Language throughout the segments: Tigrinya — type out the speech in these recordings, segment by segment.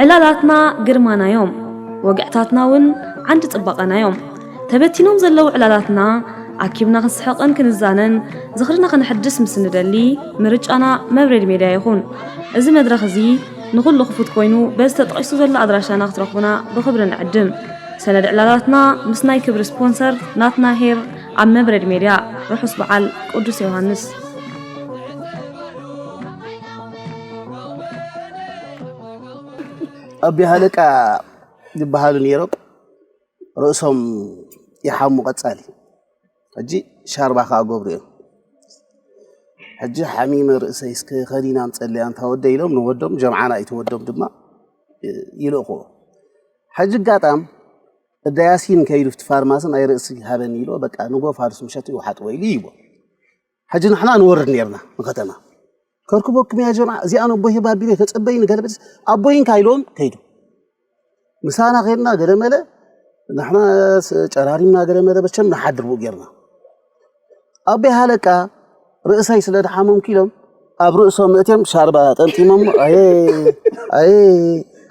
ዕላላትና ግርማናዮም፣ ወግዕታትና እውን ዓንዲ ጽባቐናዮም። ተበቲኖም ዘለዉ ዕላላትና ኣኪብና ክንስሕቕን ክንዛነን፣ ዝኽርና ከነሐድስ ምስ እንደሊ፣ ምርጫና መብሬድ ሜድያ ይኹን። እዚ መድረኽ እዚ ንኹሉ ክፉት ኮይኑ፣ በዚ ተጠቒሱ ዘሎ ኣድራሻና ክትረኽቡና ብኽብሪ ንዕድም። ሰነድ ዕላላትና ምስ ናይ ክብሪ ስፖንሰር ናትና ሄር ኣብ መብሬድ ሜድያ። ርሑስ በዓል ቅዱስ ዮሃንስ። ኣቢ ሃለቃ ይበሃሉ ነይሮም። ርእሶም ይሓሙ ቀጻሊ። ሕጂ ሻርባ ከኣ ገብሩ እዮም። ሕጂ ሓሚመ ርእሰይ እስከ ከኒና ኣምጸለይ ኣንታ ወደይ ኢሎም ንወዶም ጀምዓና እዩ እቲ ወዶም ድማ ይልእኽዎ። ሕጂ ኣጋጣም እዳ ያሲን ከይዱ ኣብቲ ፋርማሲ ናይ ርእሲ ሃበኒ ኢልዎ በቃ ንጎ ፋርስ ምሸት ይውሓጥዎ ኢሉ ይህቦ። ሕጂ ንሕና ንወርድ ነርና ንከተማ። ከርክበኩም እያ ጀምዓ፣ እዚኣ ነቦይ ህብ ኣቢለ ተጸበይኒ ገለ በለስ፣ ኣቦይ እንካ ኢልዎም ከይዱ። ምሳና ከይድና ገለ መለ ንሕና ጨራሪምና ገለ መለ በቸም ንሓድር ብኡ ጌርና። ኣቦይ ሃለቃ ርእሰይ ስለ ድሓመምኩ ኢሎም ኣብ ርእሶም እትዮም ሻርባ ጠምጢሞም ኣየ ኣየ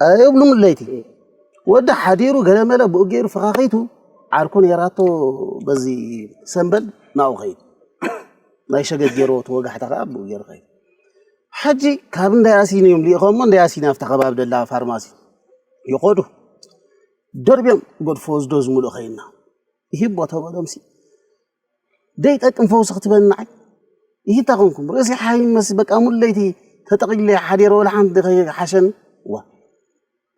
ኣየ ይብሉ ለይቲ። ወዲ ሓዲሩ ገለ መለ ብኡ ገይሩ ፈኻኺቱ ዓርኩ ነይራቶ በዚ ሰንበል ናብኡ ከይዱ። ናይ ሸገት ገይርዎ እቲ ወጋሕታ ከዓ ብኡ ገይሩ ከይዱ። ሕጂ ካብ እንዳ ያሲን እዮም ልኢኾሞ፣ እንዳ ያሲን ኣብታ ከባቢ ደላ ፋርማሲ ይኸዱ። ደርብዮም ገድፎ ዝዶ ዝምልኡ ከይና ይህቦ ተበሎምሲ ደይጠቅም ፈውሲ ክትበኒ ንዓይ ይህታ ኮንኩም ርእሲ ሓይመስ በቃ ሙለይቲ ተጠቂለ ሓዲረ ወላ ሓንቲ ሓሸን ዋ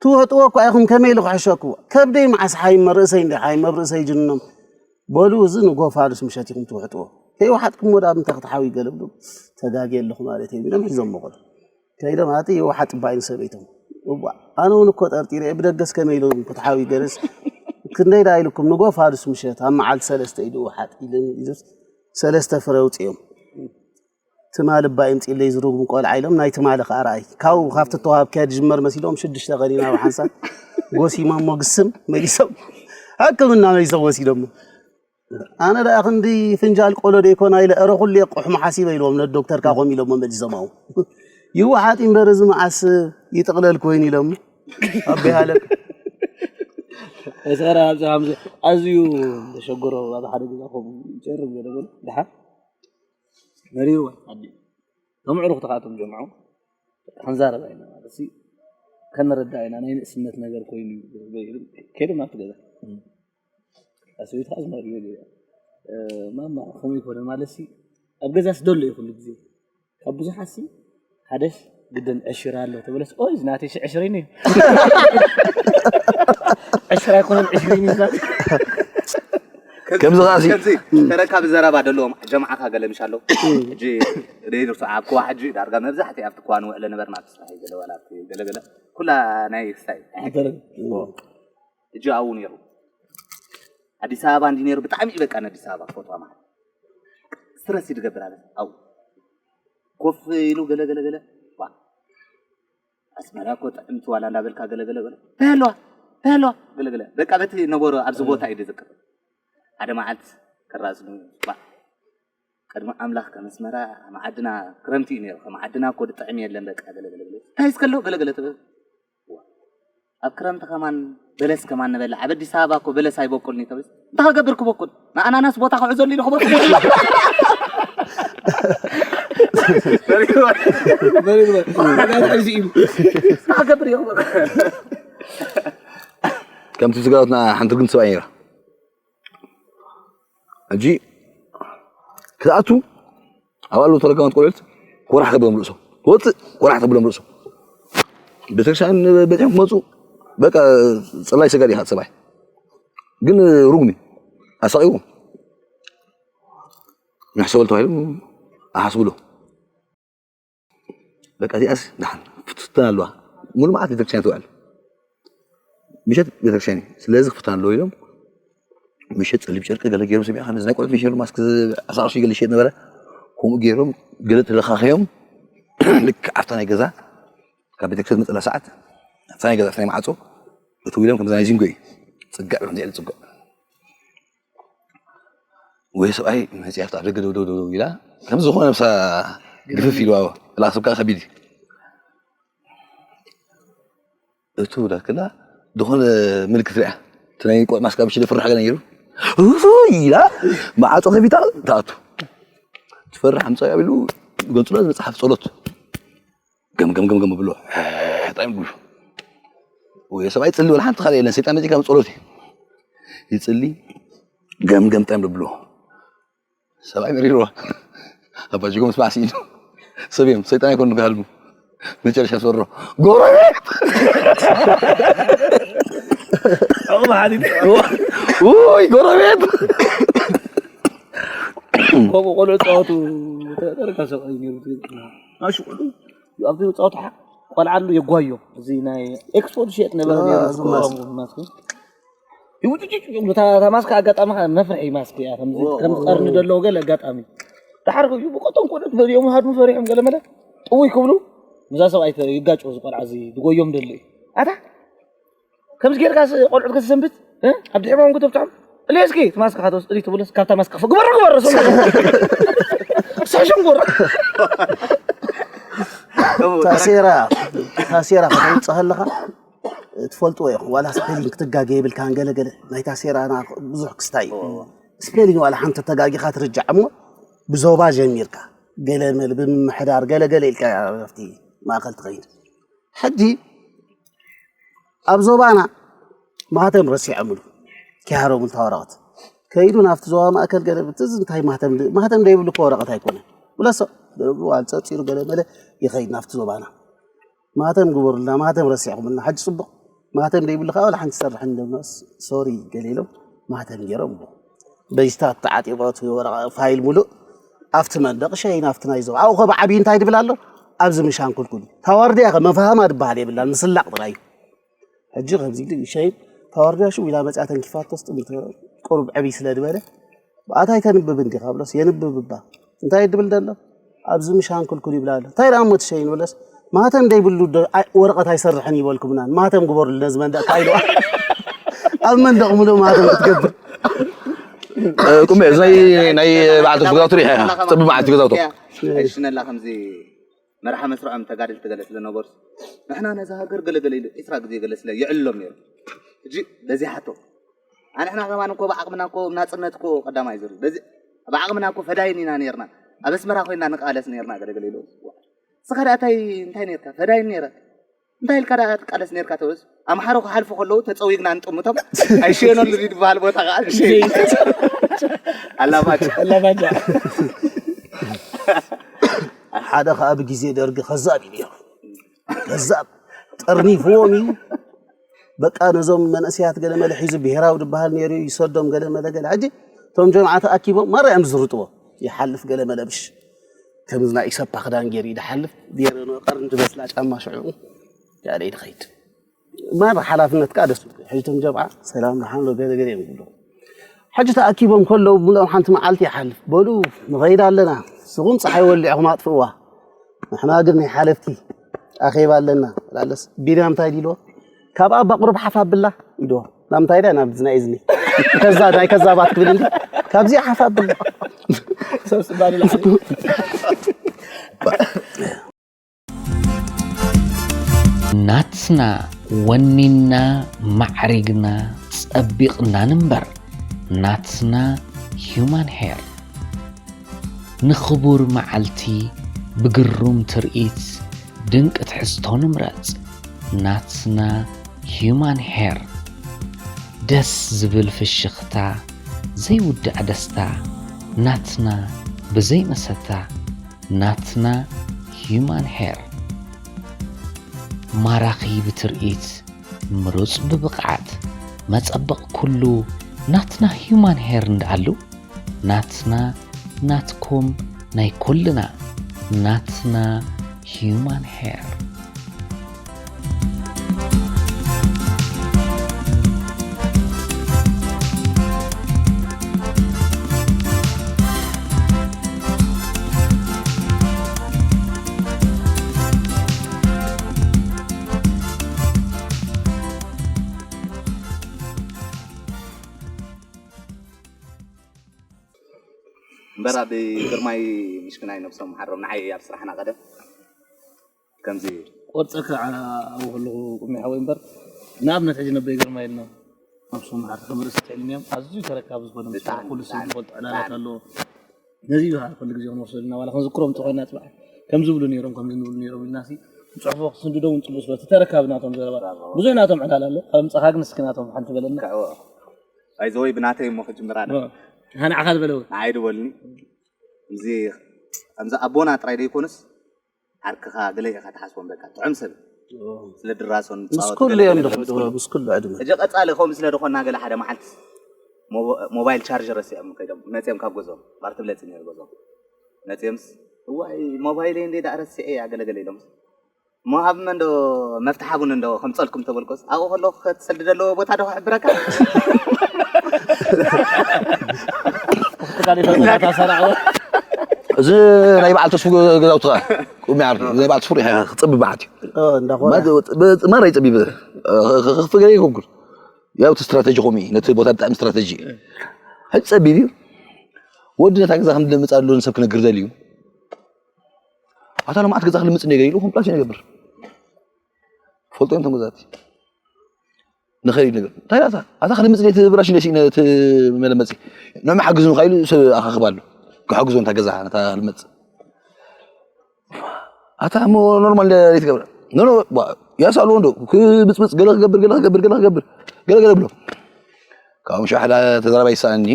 ትውሕጥዎ እኳ ኢኹም ከመይ ኢሉ ክሕሸኩዎ ከብደይ መዓስ ሓይመ ርእሰይ እንደ ሓይመ ኣብ ርእሰይ ጅንኖም በሉ እዚ ንጎፋ ዱስ ምሸት ኢኹም ትውሕጥዎ ከይወሓጥኩም ወዳ ምንታይ ክትሓዊ ገለ ብሉ ተጋግየ ኣለኹ ማለት እዩ ኢሎም ሒዞም መኸዱ ከይዶም ኣቲ ይወሓጥ ባይን ሰበይቶም እዋ ኣነ እውን እኮ ጠርጢረ ብደገስ ከመይ ኢሎም ክትሓዊ ገለስ ክንደይ ዳ ኢልኩም ንጎፋ ዱስ ምሸት ኣብ መዓልቲ ሰለስተ ኢሉ ውሓጥ ኢልን ኢሉስ ሰለስተ ፍረ ውፅኦም ትማሊ እባ ይምፅእለይ ዝርጉም ቆልዓ ኢሎም ናይ ትማሊ ከዓ ረኣይ ካብኡ ካብቲ ተዋሃብ ከያ ዝጅመር መሲሎም ሽዱሽተ ቀኒና ብሓንሳብ ጎሲሞሞ ግስም መሊሶም ሕክምና መሊሶም ወሲዶሞ ኣነ ደኣ ክንዲ ፍንጃል ቆሎ ደይኮና ኢለ እረ ኩሉ የቁሕሞ ሓሲበ ኢልዎም ነዶክተር ካኾም ኢሎሞ መሊሶም ኣው ይወሓጥ እምበር እዚ መዓስ ይጥቕለል ኮይኑ ኢሎም ኣቦይ ሃለቅ እሰራ ኣብዚ ኣዝዩ ተሸግሮ ኣብ ሓደ ገዛ ኮም ይጨርብ ገለ ገለ ድሓር መሪርዋ ኣዲ ተምዕሩ ክትኻቶም ጀምዑ ክንዛረብ ኣይና ማለት ሲ ከንረዳ ኢና ናይ ንእስነት ነገር ኮይኑ ከይዶም ናብቲ ገዛ ኣሰበይትካ ዝመሪዮ ማማ ከመይ ኮነ ማለት ሲ ኣብ ገዛ ስደሎ እዩ ኩሉ ግዜ ካብ ብዙሓት ሲ ሓደሽ ግደን ዕሽር ኣሎ ተበለስ ኦይ ናተይ ሲ ዕሽረይኒ እዩ ዕሽር ኣይኮነን ዕሽረይኒ እዩ ከምዚ ኸዓ ከምዚ ተረካቢ ዘረባ ደለዎም ጀምዓኻ ገለ ምሽ ኣለዉ ሕጂ ደይርሱ ኣብ ክዋ ሕጂ ዳርጋ መብዛሕቲ ኣብቲ ክዋ ንውዕለ ነበርና ኣብቲ ስራሕ ገለ ዋላ ኣብቲ ገለገለ ኩላ ናይ ስታይ ሕጂ ኣብኡ ነይሩ ኣዲስ ኣበባ እንዲ ነይሩ ብጣዕሚ እዩ በቃ ንኣዲስ ኣበባ ክፈትዋ ማለት ስትረስ እዩ ዝገብር ኣለ ኣብኡ ኮፍ ኢሉ ገለ ገለ ገለ ኣስመራ እኮ ጥዕምቲ ዋላ እንዳበልካ ገለ ገለ ገለ እንታይ ኣለዋ እንታይ ኣለዋ ገለ ገለ በቃ በቲ ነበሮ ኣብዚ ቦታ እዩ ዝዝክር ሓደ መዓልቲ ክራስ ባ ቅድሚ ኣምላኽ ከም ኣስመራ መዓድና ክረምቲ እዩ ነይሩ ከም ዓድና እኮ ድጥዕም የለን በቃ ገለ ገለ ገለ እንታይ እስከሎ ገለ ገለ ትብል ኣብ ክረምቲ ከማን በለስ ከማን ንበልዕ ኣብ ኣዲስ ኣበባ እኮ በለስ ኣይበቁልን እዩ ተብል እንታይ ክገብር ክበቁል ንኣናናስ ቦታ ክዕዘሉ ኢሉ ክበቁል እንታይ ክገብር እዩ ክበቁል ከምቲ ስጋትና ሓንቲ ግን ሰብኣይ ነይራ ሕጂ ክትኣቱ ኣብ ኣሉ ተረጋመት ቆልዑት ኮራሕ ከብሎም ርእሶም ትወፅእ ኮራሕ ተብሎም ርእሶም ቤተክርስትያን በፂሖም ክመፁ በቃ ፅላይ ሰጋድ ኢኻ ሰብኣይ ግን ሩግሚ ኣሳቂዎም ንሕሰበሉ ተባሂሉ ኣሓስብሉ በቃ እዚኣስ ደሓን ክትፍተን ኣለዋ ሙሉ መዓት ቤተክርስትያን ትውዕል ምሸት ቤተክርስትያን እዩ ስለዚ ክፍተን ኣለዎ ኢሎም ምሸት ፀሊም ጨርቂ ገለ ገይሮም ሰሚዕካ ነዚ ናይ ቆልዑት ሚሽነር ማስክ ዓሰርተ ቅርሺ ገለ ይሸጥ ነበረ ከምኡ ገይሮም ገለ ተለኻኺዮም ልክዕ ኣብታ ናይ ገዛ ካብ ቤተክርስትያን መፅላ ሰዓት ኣብታ ናይ ገዛ ናይ ማዓፆ እትው ኢሎም ከምዚ ናይ ዚንጎ እዩ ፅግዕ ብሕንዚ ዕሊ ፅጉዕ ወይ ሰብኣይ መፅያ ኣብታ ደገ ደው ደው ደው ኢላ ከም ዝኾነ ምሳ ግፍፍ ኢሉ ኣዎ ላክስብካ ከቢድ እዩ እቱ ዳክላ ዝኾነ ምልክት ሪኣ፣ እቲ ናይ ቆልዓ ማስካ ብሽለ ፍራሕ ገለ ነይሩ። እፉይ ኢላ፣ ማዕጾ ከፊታ ትኣቱ። ትፈርሕ፣ ኣምጻዩ ኣቢሉ ገንጽሎ፣ መጽሓፍ ጸሎት። ገም፣ ገም፣ ገም፣ ገም ብሎ። ሕጣይም ብሎ። ወይ ሰብኣይ ጽሊ ወላ ሓንቲ ካልእ የለን። ሰይጣን መጺካ ጸሎት እዩ። ይጽሊ፣ ገም፣ ገም፣ ጣይም ብሎ። ሰብኣይ መሪርዋ። ኣባ ጅጎ ምስማዕ ስኢኑ። ሰብ እዮም፣ ሰይጣን ኣይኮኑ ክሃልሙ። መጨረሻ ዝፈርሮ። ጎረቤት! ዑቕባ ሓቲት። ውይ፣ ጎረቤት! ከምኡ ቆልዑ ጻወቱ ተረካ ሰብኣይ ነይሩ። ናሹ ቆልዑ ኣብቲ ጻወቱ ሓ-፣ ቆልዓ ኣሉ የጓዮ። እዚ ናይ ኤክስፖ ዝሸጥ ነበረ ነይሩ። እዚ ማስክ። ይውጭጭጭ ይብሉ። እታ፣ እታ ማስክ ኣጋጣሚ ኸዓ መፍርሒ ማስክ እያ። ከምዚ፣ ከምዚ ቀርኒ ዘለዎ ገለ ኣጋጣሚ። ደሓር ኮይኑ ብቆጦም ቆልዑት በዚኦም ሃድሙ ፈሪሖም ገለ መለ ጥውይ ክብሉ፣ ምዛ ሰብኣይ ተ-፣ ይጋጭ እዚ ቆልዓ እዚ ዝጎዮም ደሎ እዩ። ኣታ፣ ከምዚ ጌርካ ስ-፣ ቆልዑት ከተሰንብት፣ እ? ኣብ ድሕሪኦም ክትብትዖም፣ እልዮ እስኪ፣ እቲ ማስክ ካተውስ፣ እልዩ ትብለስ፣ ካብታ ማስክ ክፈ-፣ ግበሮ፣ ግበሮ፣ ሰው ሰሽን ግበሮ። ታሴራ፣ ታሴራ ከተውፅእ ከለኻ፣ ትፈልጥዎ ኢኹም፣ ዋላ ስፔሊንግ ክትጋገ የብልካን፣ ገለ ገለ ናይታ ሴራና ብዙሕ ክስታይ እዩ። እዎ፣ እዎ። ስፔሊንግ ዋላ ሓንቲ ተጋጊኻ ትርጃዕ እሞ፣ ብዞባ ጀሚርካ፣ ገለ መል-፣ ብምምሕዳር፣ ገለ ገለ ኢልካ ኣብቲ ማእከል ትኸይድ። ሕጂ ኣብ ዞባና ማህተም ረሲዖምሉ፣ ኪሃሮም እንታ ወረቐት። ከይዱ ናብቲ ዞባ ማእከል ገለ ብትዝ እንታይ ማህተም ድ-፣ ማህተም ደይብሉ እኮ ወረቐት ኣይኮነን። ብለሶ፣ ደብሩ ኣንጸርጺሩ ገለ መለ ይኸይድ ናብቲ ዞባና። ማህተም ግበሩልና፣ ማህተም ረሲዕኩምልና። ሕጂ ጽቡቕ፣ ማህተም ደይብሉ ከኣ ወላ ሓንቲ ይሰርሕን ደሎ፣ ሶሪ ገለ ኢሎም ማህተም ገይሮም። በጅታት ተዓጢቖ እቲ ወረቐ ፋይል ሙሉእ ኣብቲ መንደቕ ሸይን ኣብቲ ናይ ዞባ። ኣብኡ ከ ብዓብዪ እንታይ ድብል ኣሎ? ኣብዚ ምሻን ኩልኩል እዩ። ታዋርድያ ከ መፋህማ ድበሃል የብላን፣ ምስላቕ ጥራይ እዩ። ሕጂ ከምዚ ኢሉ ሸይን ታዋርድያ ሽው ኢላ መጽያ ተንኪፋቶስ ጥምት ቁሩብ ዕብይ ስለ ድበለ፣ ብኣታ ኣይተንብብን ዲኻ ብሎስ፣ የንብብ እባ። እንታይ ድብል ደሎ? ኣብዚ ምሻን ኩልኩል ይብላ ኣሎ። እንታይ ደኣ እሞ ትሸይን ብለስ፣ ማህተም ደይብሉ ዶ-፣ ኣይ-፣ ወረቐት ኣይሰርሕን ይበልኩምና። ማህተም ግበሩሉ ነዚ መንደቕ ኢልዋ። ኣብ መንደቕ ምሉእ ማህተም ክትገብር። እ፣ ቁሜ፣ እዚ ናይ፣ ናይ በዓል ተስፉ ገዛውቲ ሪኢኻ ኢኻ። ጽቡቕ በዓል ተስፉ ገዛውቲ። ኣይሽነላ ከምዚ መርሓ መስርዖም ተጋደልቲ ገለ ስለ ነበሩ፣ ንሕና ነዛ ሃገር ገለ ገለ ኢሉ ዒስራ ግዜ ገለ ስለ ይዕልሎም ነይሩ። ሕጂ በዚ ሓቶ፣ ኣንሕና ከማን እኮ ብዓቕምና እኮ ናጽነት እኮ ቀዳማይ ዙር፣ በዚ ብዓቕምና እኮ ፈዳይን ኢና ነይርና። ኣብ ኣስመራ ኮይና ንቃለስ ነይርና ገለ ገለ ኢሉ። ንስኻ ደኣ እንታይ፣ እንታይ ነይርካ? ፈዳይን ነይረ። እንታይ ኢልካ ደኣ ትቃለስ ነይርካ ተበስ? ኣምሓሩ ክሓልፉ ከለዉ ተጸዊግና ንጥምቶም። ኣይሸየነሉ ድዩ ዝበሃል ቦታ ከኣ ንሸይን። ኣላማጭ። ኣላማጭ። ሓደ ከኣ ብግዜ ደርጊ ከዛብ እዩ ነይሩ። ከዛብ ጠርኒፍዎም እዩ። በቃ ነዞም መንእሰያት ገለ መለ ሒዙ ብሄራዊ ዝበሃል ነይሩ ይሰዶም ገለ መለ ገለ። ሕጂ እቶም ጀምዓ ተኣኪቦም ማራ እዮም ዝዝርጥዎ። ይሓልፍ ገለ መለ ብሽ። ከምዚ ናይ ኢሰፓ ክዳን ገይሩ እዩ ዝሓልፍ። ገይሩ ቀርኒ ዝበስላ ጫማ ሽዑ ያለ ይድኸይድ። ማራ ሓላፍነት ከኣ ደስ ይብል። ሕጂ እቶም ጀምዓ ሰላም ደሓን ዶ ገለ ገለ እዮም ዝብሉ። ሕጂ ተኣኪቦም ከለዉ ብሎም ሓንቲ መዓልቲ ይሓልፍ። በሉ ንኸይድ ኣለና። ንስኹም ጸሓይ ወሊዕኹም ኣጥፍእዋ። ንሕና ግን ናይ ሓለፍቲ ኣኼባ ኣለና። ላለስ ቢንያም እንታይ ዲልዎ? ካብ ኣባ ቁሩብ ሓፍ ኣብላ ኢልዎ። ናብ እንታይ ድያ? ናብ ናይ እዝኒ። ከዛ፣ ናይ ከዛ ባት ክብል እንዲ። ካብዚ ሓፍ ኣብላ። ሰብ ስባል ይልዓል። ናትና ወኒና ማዕሪግና ጸቢቕና ንንበር። ናትና ሂዩማን ሄር። ንኽቡር መዓልቲ ብግሩም ትርኢት ድንቂ ትሕዝቶ ንምረጽ። ናትና ሂዩማን ሄር። ደስ ዝብል ፍሽኽታ፣ ዘይውዳእ ደስታ። ናትና ብዘይ መሰታ። ናትና ሂዩማን ሄር። ማራኺ ብትርኢት፣ ምሩጽ ብብቕዓት፣ መጸበቕ ኩሉ ናትና ሂዩማን ሄር እንደኣሉ፣ ናትና፣ ናትኩም፣ ናይ ኩልና፣ ናትና ሂዩማን ሄር። እምበር ኣብ ግርማይ ምሽክናይ ነብሶም ሓሮም ንዓይ ኣብ ስራሕና ቀደም ከምዚ ቆርፀካ ኣብኡ ከለኹ ቁሚ ሓወይ እምበር፣ ንኣብነት ሕጂ ነበይ ግርማ ኢልና ኣብ ሶማሓር ከም ርእሲ ትዕልም እዮም። ኣዝዩ ተረካቢ ዝኾነ ምስ ብጣዕሚ፣ ኩሉ ሰብ ብጣዕሚ፣ ዝፈልጦ ዕላላት ብጣዕሚ። ኣለዎ። ነዚ እዩ ከዓ ኩሉ ግዜ ክንወስዶ ዘለና፣ ዋላ ክንዝክሮም እንተኾይና ፅባሕ ከምዚ ብሉ ነይሮም፣ ከምዚ ንብሉ ነይሮም ኢልና ሲ ንፅሕፎ ክስንድዶ እውን ፅቡቅ ስለ እቲ ተረካቢ ናቶም ዘረባ ብዙሕ ናቶም ዕላል ኣሎ። ካብ ምፃኻ ግን እስኪ ናቶም ሓንቲ በለና። ከዕዎ። ኣይዘወይ ብናተይ እሞ ክጅምር ኣነ። ኦ፣ ንዓኻ ዝበለ እውን። ንዓይ ድበልኒ። እዚ ከምዚ ኣቦና ጥራይ ደይኮነስ ዓርክኻ ገለ ኢኻ ትሓስቦም በቃ ጥዑም ሰብ። ስለ ድራሶን ምስ ጻወት ኩሉ ገለ እዮም ገለ ድሕድኡ፣ ምስ ኩሉ። ምስ ኩሉ ዕድመ። ሕጂ ቀጻሊ ከምኡ ስለ ዝኾንና ገለ ሓደ መዓልቲ ሞባ-፣ ሞባይል ቻርጀር ረሲዖም ከይዶም መጺኦም ካብ ገዝኦም ባር ትብለጽ ነይሩ ገዝኦም። መጺኦምስ እዋይ ሞባይለይ እንዴ ደኣ ረሲዐያ ገለ ገለ ኢሎም። እሞ ሃብመ እንዶ መፍትሓ ቡን እንዶ ከምጸልኩም ተበልኮስ ኣብኡ ከለኹ ክትሰልዲ ዘለዎ ቦታ ዶ ክሕብረካ? እዚ ናይ በዓል ተስፉ ገዛውቲ ቁሚ ዓርኪ ናይ በዓል ተስፉ ሪኢኻ ክፅብብ መዓት እዩ። እንዳኾነ ማራ ይፀቢብ ክፍገር ይኮንኩን ያው እቲ ስትራተጂ ኮሚ ነቲ ቦታ ብጣዕሚ ስትራተጂ እዩ። ሕጂ ፀቢብ እዩ። ወዲ ነታ ገዛ ከም ድምፅ ኣሎ ንሰብ ክነግር ደልዩ ኣታ ሎማዓት ገዛ ክልምፅ እንደ ገይሉ ኮምፕላሽ ይነገብር ፈልጦ እዮም ተም ገዛቲ ንኸይድ ነገር እንታይ ኣታ ኣታ ክልምፅ ደ ትብራሽ እንደ ሲነ ትመለመፂ ንዕማ ሓግዙ ንኻይሉ ሰብ ኣኻኽብ ኣሎ ክሓግዞ ነታ ገዛ ነታ ልመፅ ኣታ እሞ ኖርማል ሌት ገብረ ኖ ኖ ያሳሉ ወንዶ ክብፅብፅ ገለ ክገብር ገለ ክገብር ገለ ክገብር ገለ ገለ ብሎ ካብኡ ሻሕዳ ተዛራባይ ይሰኣኒ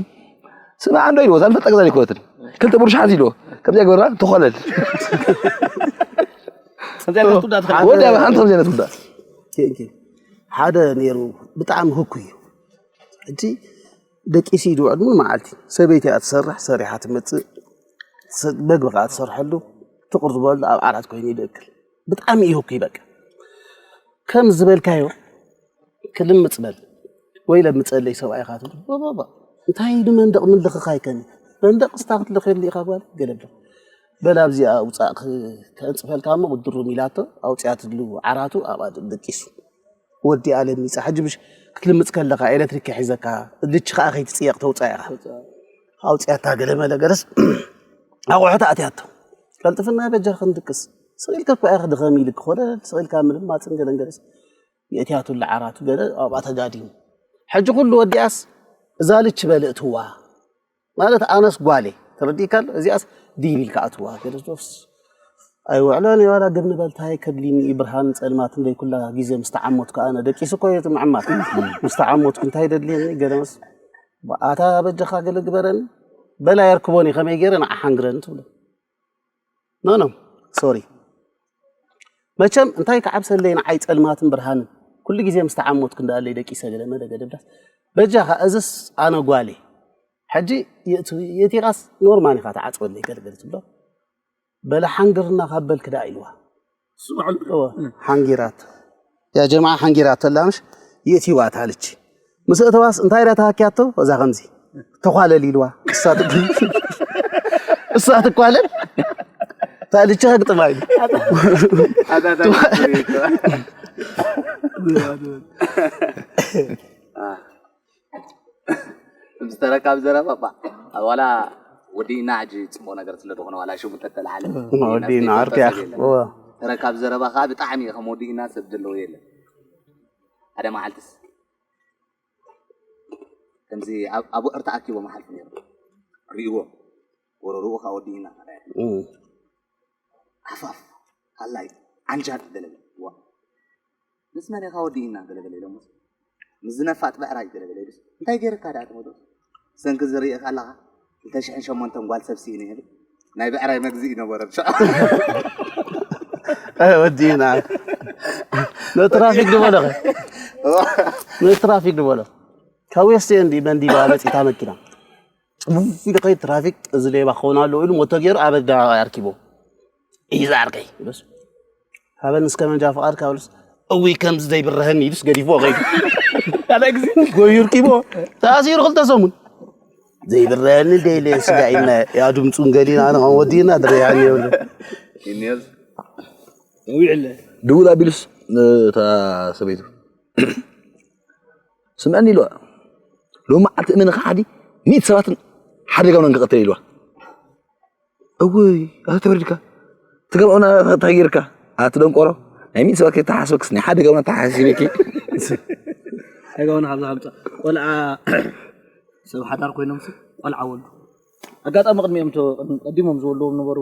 ስማ ዓንዶ ኢልዎ ዛን ፈጠቅ ዛን ይኮትን ክልተ ብሩሽ ሓዝ ኢልዎ ከምዚያ ገበራ ተኾለል ወዲ ሓንቲ ከምዚ ዓይነት ጉዳይ ሓደ ነይሩ ብጣዕሚ ህኩይ እዩ እቲ ደቂሲ ይድውዕ ድማ መዓልቲ ሰበይቲ እያ ትሰርሕ ሰሪሓ ትመፅእ መግቢ ከዓ ትሰርሐሉ ትቕርበሉ ኣብ ዓራት ኮይኑ ይደክል ብጣዕሚ እዩ ህኩይ በቃ ከም ዝበልካዮ ክልምፅ በል ወይ ለምፀለይ ሰብኣይካ ትብል ባባባ እንታይ ንመንደቕ ምልኽኻ ኣይከኒ መንደቕ ስታ ክትልኽየሉ ኢኻ ጓል ገለብለ በል ኣብዚኣ ውፃእ ከንፅፈልካ እሞ ቅድሩም ኢላቶ ኣውፅኣትሉ ዓራቱ ኣብኣ ደቂሱ ወዲኣ ለሚፃ ሕጂ ብሽ ክትልምፅ ከለካ ኤሌክትሪክ ሒዘካ ልቺ ከዓ ከይትፅየቅ ተውፃ ኢካ ኣውፅያታ ገለ መለ ገለስ ኣቑሑት ኣትያቶ ቀልጥፍና በጃ ክንድቅስ ስቕ ኢልካ እኮ ኢኻ ድኸም ኢልክ ኮለል ስቕ ኢልካ ምልማፅን ገለን ገለስ የእትያቱላ ዓራቱ ገለ ኣብኣ ተጋዲሙ ሕጂ ኩሉ ወዲኣስ እዛ ልቺ በልእትዋ ማለት ኣነስ ጓሌ ተረዲእካ ኣሎ እዚኣስ ዲብ ኢልካ ኣትዋ ገለ ዶስ ኣይውዕሎን ዋላ ግብ ንበል ታይ ከድሊኒ እዩ ብርሃን ፀልማት እንደይ ኩላ ግዜ ምስ ተዓሞትኩ ኣነ ደቂሱ እኮ እየ እቲ ምዕማት ምስ ተዓሞትኩ እንታይ ደድልየኒ ገለመስ ኣታ በጃኻ ገለ ግበረኒ በላ የርክቦን እዩ ከመይ ገይረ ንዓ ሓንግረኒ ትብሎ ኖ ኖ ሶሪ መቸም እንታይ ክዓብሰለይ ንዓይ ፀልማትን ብርሃንን ኩሉ ግዜ ምስ ተዓሞትኩ እንዳለይ ደቂሰ ገለ መለ ገደብዳስ በጃኻ እዝስ ኣነ ጓሌ ሕጂ የእትዊ የእቲኻስ ኖርማል ኢኻ ትዓፅወለይ ገለገለ ትብሎ በለ ሓንግርና ካብ በልክ ደኣ ኢልዋ እሱ ባዕሉ እወ ሓንጊራት ያ ጀማዓ ሓንጊራት ተላ ምሽ የእቲዋ ታልች ምስ እተዋስ እንታይ ኢላ ተሃክያቶ እዛ ከምዚ ተኳለል ኢልዋ እሳ ትግ- እሳ ትኳለል ታልች ከግጥማ ኢሉ ዝተረካብ ዘረባ ባ ዋላ ወዲእና ሕጂ ፅቡቅ ነገር ስለ ዝኾነ ዋላ ሽሙ ተተላዓለ ወዲእና ዓርኪ ኣኽብዎ ተረካብ ዘረባ ከዓ ብጣዕሚ እዩ ከም ወዲእና ሰብ ዘለዎ የለን ሓደ መዓልትስ ከምዚ ኣብ- ኣብ ወዕር ተኣኪቦም ሓልፉ ነይሩ ሪእዎ ወረርኡ ከዓ ወዲእና ኣፋፍ ሃላይ ዓንጃል ገለለ ዋ ምስ መን ኢኻ ወዲእና ገለገለ ኢሎሞ ምስ ዝነፋጥ ብዕራይ ገለገለ ኢሉስ እንታይ ገይርካ ደኣ ትመዶ ሰንኪ ዝርእየካ ኣለኻ ክልተ ሽሕን ሸሞንተን ጓል ሰብ ስኢነ ኢሉ ናይ ብዕራይ መግዝኢ ነበረ ብሻ ወዲእና ንትራፊክ ድበሎ ንትራፊክ ድበሎ ካብ ዌስት ኤንድ መንዲባ መፂታ መኪና ፅፉፍ ኢሉ ከይድ ትራፊክ እዚ ሌባ ክኸውን ኣለዎ ኢሉ ሞቶ ገይሩ ኣብ ኣደባባይ ኣርኪቦ እዩ ዝዓርከይ ይበስ ሃበን እስከ መንጃ ፍቓድ ካብልስ እዊ ከምዚ ዘይብረሀኒ ኢሉስ ገዲፍዎ ከይዱ ካልኣይ ግዜ ጎዩ ርኪቦ ተኣሲሩ ክልተ ሰሙን ዘይብረሀኒ ደይለ ስጋ ኢልና ያ ድምፁን ገሊና ኣነ ከም ወዲና ድረያኒ የብሉ ውዕለ ድውል ኣቢሉስ እታ ሰበይቱ ስምዐኒ ኢልዋ ሎሚ መዓልቲ እመኒ ከሓዲ ሚእቲ ሰባትን ሓደጋውናን ክቐትል ኢልዋ እውይ ኣታ ተበሪድካ ትገብኦና እንታይ ጌርካ ኣቲ ደንቆሮ ናይ ሚእቲ ሰባት ከይተሓስበክስ ናይ ሓደ ገበን ተሓሲበኪ። ኣይገበን ካብዛ ከምፃ ቆልዓ ሰብ ሓዳር ኮይኖም ሲ ቆልዓ ወልዱ ኣጋጣሚ ቅድሚኦም ተ- ቀዲሞም ዝወልዎም ነበሩ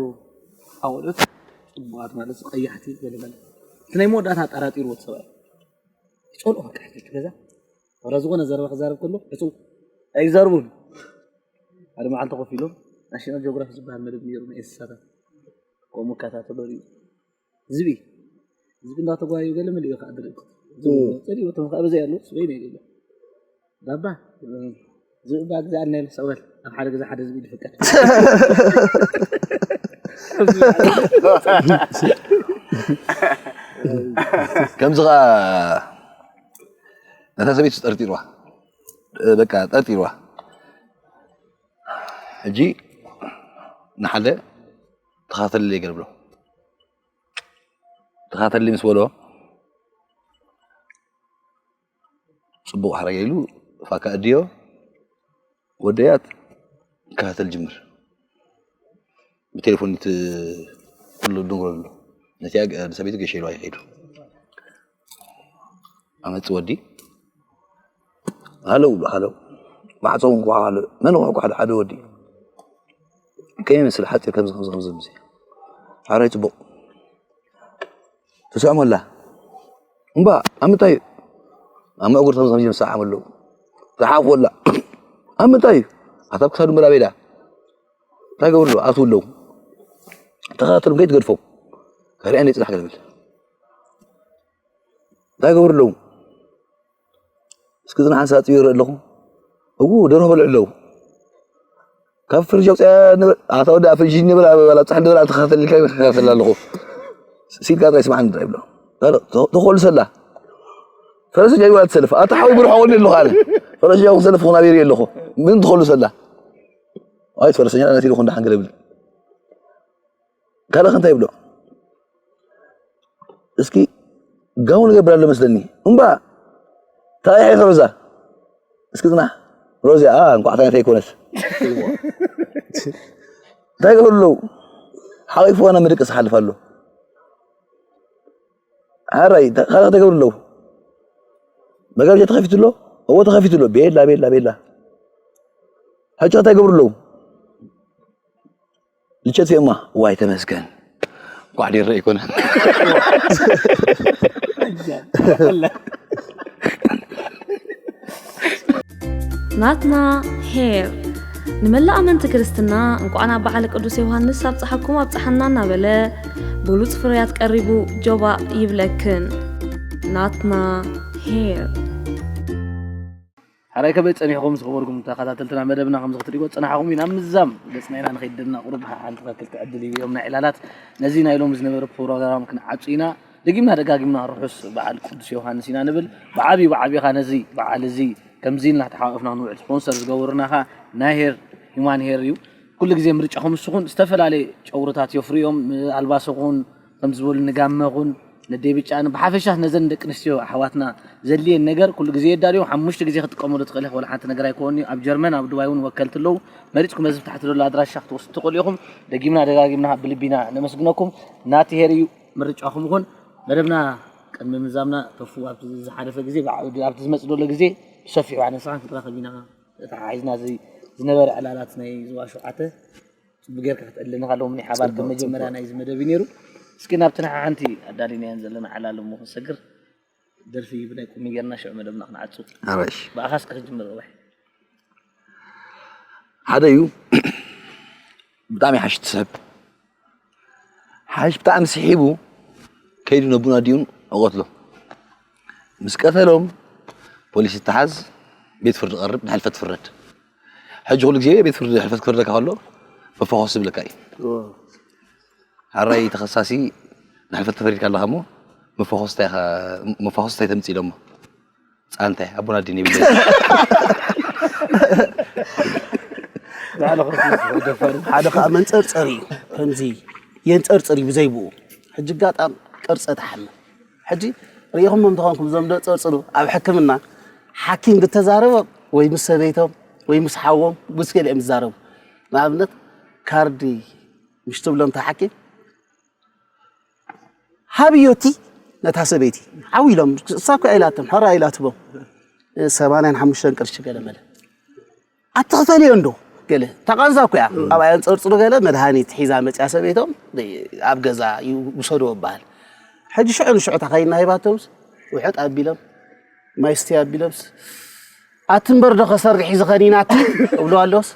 ኣወልዑት ፅቡቃት ማለት ቀያሕቲ ገለመለ እቲ ናይ መወዳእታ ኣጠራጢርዎ እቲ ሰብኣይ ይፀልኦ በቃ ሕጂ ገዛ ወላ ዝኾነ ዘረባ ክዛረብ ከሎ ዕፅው ኣይዛርቡን ሓደ መዓልቲ ኮፍ ኢሎም ናሽናል ጂኦግራፊ ዝበሃል መደብ ነይሩ ናይ እንስሳታት ከምኡ ከታተሎ ሪኡ ዝብኢ ዝብኢ እንዳተጓዩ ገለ መሊኡ ከዓ ድርኢ ጸሊኡ እቶም ከዓ በዘይ ኣለዉ ስበይ ናይ ገለ ባባ ዝብኢ ባ ግዛኣና ኢሉ ሰበል ኣብ ሓደ ግዛ ሓደ ዝብኢ ዝፍቀድ ከምዚ ከዓ ነታ ሰበይቲ ጠርጢርዋ በቃ ጠርጢርዋ ሕጂ ንሓደ ተኻተልለይ ገለ ብሎ ተኻተልለይ ምስ በሎ ፅቡቕ ሓረገ ኢሉ ፋካ እድዮ ወደያት ክኸተል ጅምር ብቴሌፎን እቲ ኩሉ ድንግሮ ኣሎ ነቲያ ሰበይቲ ገሸ ኢልዋ ይኸይዱ ኣመፅ ወዲ ሃለው ብሎ ሃለው ማዕፀው እንኳ ሃለ መን ኳ ሓደ ሓደ ወዲ ከመይ መስል ሓፂር ከምዚ ከምዚ ከምዚ ምዚ ሓራይ ፅቡቕ ትስዕሞ ኣላ እምባ ኣብ ምንታይ ኣብ መዕጉር ከምዚ ከምዚ ዝሰዓም ኣለዉ ዝሓፍዎ ኣላ ኣብ ምንታይ እዩ ኣታ ክሳዱ መላበይዳ እንታይ ገብሩ ኣለዉ ኣትዉ ኣለዉ ተኸታተሎም ከይትገድፎም ከሪኣኒ ፅናሕ ገለብል እንታይ ገብሩ ኣለዉ እስኪ ዝና ሓንሳብ ኣፅቢበ ይርኢ ኣለኹ እዉ ደርሆ በልዑ ኣለዉ ካብ ፍርጅ ኣውፅያ ንብል ኣታ ወዲ ኣብ ፍርጅ ንብል ኣብ በላ ፃሕ ንብል ኣተኸታተልካ ይከታተል ኣለኹ ሲልካ ጥራይ ስማዕኒ ጥራይ ይብሎ ተኾሉ ሰላ ፈረሰኛ ይዋ ትሰልፍ ኣታ ሓዊ ብርሖ ወኒ ኣለኹ ኣነ ፈረሰኛ ክሰልፍ ኹን ኣበይር ኣለኹ ምን ትኾሉ ሰላ ኣይ ፈረሰኛ ነቲ ልኹ እንዳሓን ገለ ይብል ካልእ እንታይ ይብሎ እስኪ ጋውን ገብር ኣሎ መስለኒ እምባ እንታይ ይሕፈር እዛ እስኪ ዝና ሮዚ ኣ እንቋዕ ታይነት ኣይኮነስ እንታይ ገብር ኣለዉ ሓቂፍዋ ናብ ምድቅስ ሓልፍ ኣሎ ሓራይ ካልእ እንታይ ገብር ኣለዉ መጋረጃ ተኸፊቱ ኣሎ እዎ ተኸፊቱ ኣሎ ቤላ ቤላ ቤላ ሕጂ እንታይ ገብር ኣለዉ ልቸት ፌማ ዋይ ተመስገን ጓዕዲ ይረአ ይኮነ ናትና ሄር ንመላእ ኣመንቲ ክርስትና እንኳዕ ናብ በዓለ ቅዱስ ዮሃንስ ኣብፀሓኩም ኣብፀሓና እናበለ ብሉፅ ፍርያት ቀሪቡ ጆባእ ይብለክን ናትና ሄር ሓራይ ከመይ ፀኒሕኩም ዝኸበርኩም ተኸታተልትና መደብና ከምዚ ክትሪእዎ ዝፀናሕኹም ኢና ምዛም ገፅና ኢና ንኸይድ ደልና ቁሩብ ሓንቲ ክልተ ዕድል ሂብዮምና ዕላላት ነዚ ናይ ሎሚ ዝነበረ ፕሮግራም ክንዓፁ ኢና ደጊምና ደጋጊምና ርሑስ በዓል ቅዱስ ዮሃንስ ኢና ንብል ብዓብዩ ብዓቢኻ ነዚ በዓል እዚ ከምዚ ኢልና ተሓቋፍና ክንውዕል ስፖንሰር ዝገበሩና ኸዓ ናይ ሄር ሂማን ሄር እዩ ኩሉ ግዜ ምርጫኹም ንስኹን ዝተፈላለየ ጨውርታት የፍርዮም ኣልባሶኹን ከም ዝበሉ ንጋመኹን ነደይ ብጫን ብሓፈሻ ነዘን ደቂ ኣንስትዮ ኣሕዋትና ዘድልየን ነገር ኩሉ ግዜ የዳልዮም ሓሙሽተ ግዜ ክትጥቀመሉ ትኽእል ኢኻ ወላ ሓንቲ ነገር ኣይኮን እዩ ኣብ ጀርመን ኣብ ዱባይ እውን ወከልቲ ኣለዉ መሪፅኩም ነዚ ታሕቲ ዘሎ ኣድራሻ ክትወስዱ ትኽእሉ ኢኹም ደጊምና ደጋጊምና ብልቢና ነመስግነኩም ናቲ ሄር እዩ ምርጫኹም ይኹን መደብና ቅድሚ ምዛምና ተፉ ኣብቲ ዝሓለፈ ግዜ ኣብቲ ዝመፅ ዘሎ ግዜ ብሰፊሑ ኣነስኻን ክትረኸብ ኢና ተተሓሒዝና እዚ ዝነበረ ዕላላት ናይ ዝዋ ሸውዓተ ፅቡቅ ጌርካ ክትዕልልኒ ከለዎ ናይ ሓባር ከም መጀመርያ ናይዚ መደብ እዩ ነይሩ እስኪ ናብቲ ንሓ ሓንቲ ኣዳሊናየን ዘለና ዕላል እሞ ክንሰግር ደርፊ ብናይ ቁሚ ጌርና ሽዑ መደብና ክንዓፁ ኣበሽ ብኣኻ እስኪ ክጅምር ረባሒ ሓደ እዩ ብጣዕሚ ሓሽቲ ሰብ ሓሽ ብጣዕሚ ስሒቡ ከይዱ ነቡን ኣዲኡን እቐትሎ ምስ ቀተሎም ፖሊስ ይተሓዝ ቤት ፍርዲ ቀርብ ንሕልፈት ትፍረድ ሕጂ ኩሉ ግዜ ቤት ፍርዲ ሕልፈት ክፍረደካ ከሎ መፈኾስ ዝብለካ እዩ ሓራይ ተኸሳሲ ንሕልፈት ተፈሪድካ ኣለኻ እሞ መፈኾስ እንታይ ተምፅ ኢሎሞ ፃንተ ኣቦና ዲን ይብል ሓደ ከዓ መንፀርፀር እዩ ከምዚ የንፀርፅር እዩ ብዘይብኡ ሕጂ ጋጣም ቅርፀ ተሓምም ሕጂ ርኢኹም እንተኾንኩም እዞም ደፀርፅሩ ኣብ ሕክምና ሓኪም ዝተዛረቦም ወይ ምስ ሰበይቶም ወይ ምስ ሓዎም ምስ ገሊኦም ዝዛረቡ ንኣብነት ካርዲ ምሽ ትብሎም ተሓኪም ሃብዮቲ ነታ ሰበይቲ ሓው ኢሎም፣ እሳ እኮ ኢላቶም፣ ሕራይ ኢላትዎም። ሰማንያን ሓሙሽተን ቅርሺ ገለ መለ። ኣትኽፈልዮ እንዶ ገለ፣ እታ ቃንዛ እኮ እያ። ኣብ ኣየን ጸርጽሩ ገለ መድሃኒት ሒዛ መጽያ ሰበይቶም፣ ኣብ ገዛ ይውሰድዎ ይበሃል። ሕጂ ሽዑ ንሽዑ እታ ከይና ሂባቶምስ፣ ውሕጥ ኣቢሎም፣ ማይ ስትይ ኣቢሎምስ፣ ኣቲ እምበር ዶ ከሰርሕ እዩ ዝኸኒናቲ እብሎ ኣሎስ፣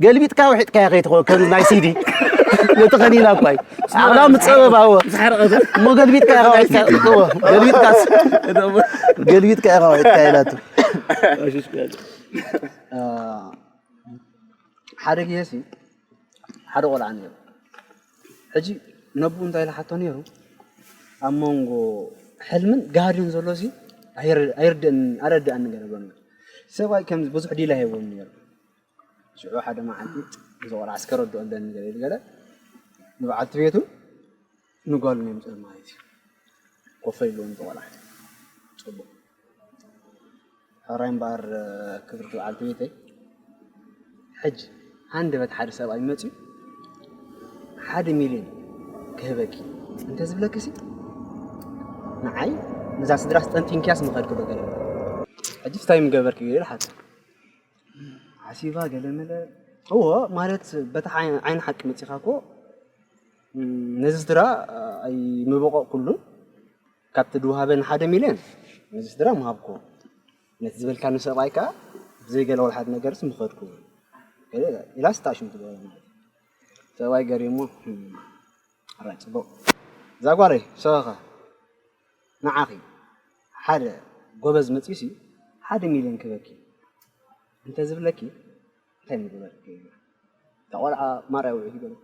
ገልቢጥካ ውሒጥካ ከይትኾን ከም ናይ ሲዲ ነቲ ከኒና እኳ እዩ። ዓቕላ ምጸበብ ኣዎ። እሞ ገልቢጥካ ኢኻ ውሒጥካ፣ እዎ፣ ገልቢጥካ፣ ገልቢጥካ ኢኻ ውሒጥካ ኢላቶ። አ፣ ሓደ ግዜ ሲ፣ ሓደ ቆልዓ ነይሩ። ሕጂ ነብኡ እንታይ ኢሉ ሓቶ ነይሩ? ኣብ መንጎ ሕልምን ጋህድን ዘሎ ሲ፣ ኣይር-፣ ኣይርድእን፣ ኣረድኣኒ ገለ ብሎ ነይሩ። ሰብኣይ ከምዚ ብዙሕ ዲላ ሂብዎም ነይሩ። ሽዑ ሓደ መዓልቲ፣ እዚ ቆልዓ እስከ ረድኦ ኣለኒ ገለ ኢሉ ገለ፣ ንበዓልቲ ቤቱ ንጓሉ ነምጽእ ማለት እዩ። ኮፍ ኢልዎ ነቲ ቆልዓ። ጽቡቕ። ሕራይ እምበኣር፣ ክብርቲ በዓልቲ ቤተይ፣ ሕጂ ሃንደበት ሓደ ሰብኣይ መጺኡ፣ "ሓደ ሚልዮን ክህበኪ" እንተ ዝብለኪ ሲ፣ ንዓይ ነዛ ስድራስ ጠንጢንክያስ ምኸድኪ ዶ ገለ። ሕጂስ እንታይ ምገበርኪ? ኢለ ሓሰብ። ሓሲባ ገለ መለ፣ እዎ፣ ማለት በታ ዓይኒ፣ ዓይኒ ሓቂ መጺኻ እኮ፣ እም፣ ነዚ ስድራ ኣይምበቐቕኩሉን፣ ካብቲ ድውሃበን ሓደ ሚልዮን ነዚ ስድራ ምሃብኩ። ነቲ ዝበልካኒ ሰብኣይ ከኣ ብዘይ ገለ ወላ ሓደ ነገርስ ምኸድኩ። ገለ ኢላስ ተኣሽሙ ትገብሮ ማለት እዩ። ሰብኣይ ገሪሙ፣ እም፣ ኣራይ ጽቡቕ። እዛ ጓለይ፣ ሰበኻ፣ ንዓኺ ሓደ ጎበዝ መጺኡሲ ሓደ ሚልዮን ክበኪ እንተ ዝብለኪ፣ እንታይ ምገበርኪ? እታ ቆልዓ ማርያ ውዒት ይበለ።